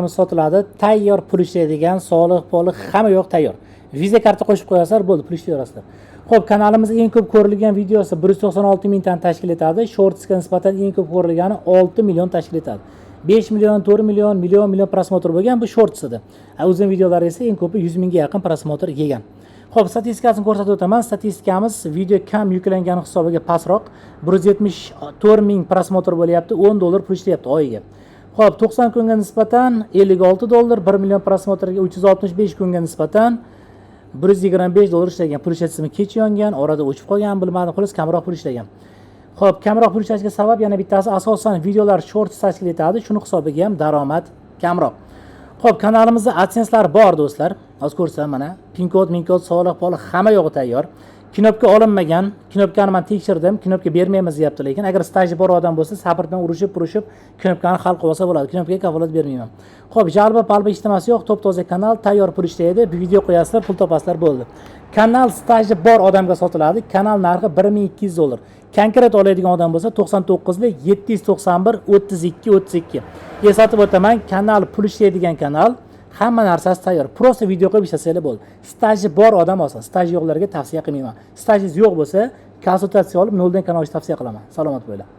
Sotiladi, tayyor pul ishlaydigan, soliq poliq hamma yoq tayyor. Visa karta qo'shib qo'yasizlar, bo'ldi, pul ishlayverasizlar. Ho'p, kanalimizda eng ko'p ko'rilgan videosi 196 mingtani tashkil etadi. Shortsga nisbatan eng ko'p ko'rilgani 6 million tashkil etadi. 5 million, 4 million, million, million просмотр bo'lgan bu shortsida. Uzun videolar esa eng ko'pi 100 mingga yaqin просмотр yegan. Ho'p, statistikasini ko'rsatib o'taman. Statistikamiz video kam yuklangani hisobiga pastroq, 174 ming просмотр bo'lyapti, 10 dollar pul ishlayapti oyiga. Ho'p, 90 kunga nisbatan 56 dollar, 1 million просмотр ga 365 kunga nisbatan 125 dollar ishlagan. Pul ishlatsimi kech yongan, orada o'chib qolgan, bilmadim, xullas, kamroq pul ishlagan. Ho'p, kamroq pul ishlashga sabab yana bittasi, asosan videolar shorts tashkil etadi, shuni hisobiga ham daromad kamroq. Ho'p, kanalimizda AdSenselar bor, do'stlar. Hozir ko'rsam, mana pin kod, min kod, soliq poliq hamma yog'i tayyor. Knopka olinmagan, knopkani man tekshirdim, knopka bermaymiz deyapti, lekin agar staji bor odam bo'lsa, sabr bilan urushib urushib knopkani hal qilib olsa bo'ladi. Knopkaga kafolat bermayman. Ho'p, жалоба palba hech nimasi yo'q, top toza kanal, tayyor pul ishlaydi. Video qo'yasizlar, pul topasizlar, bo'ldi. Kanal staji bor odamga sotiladi. Kanal narxi 1200 dollar. Konkret oladigan odam bo'lsa, 99lik 791 32 32. Eslatib o'taman, kanal pul ishlaydigan kanal, hamma narsasi tayyor, просто video qo'yib ishlasanglar bo'ldi. Staji bor odam olsin, staji yo'qlarga tavsiya qilmayman. Stajingiz yo'q bo'lsa, konsultatsiya olib, noldan kanal ochishni tavsiya qilaman. Salomat bo'linglar.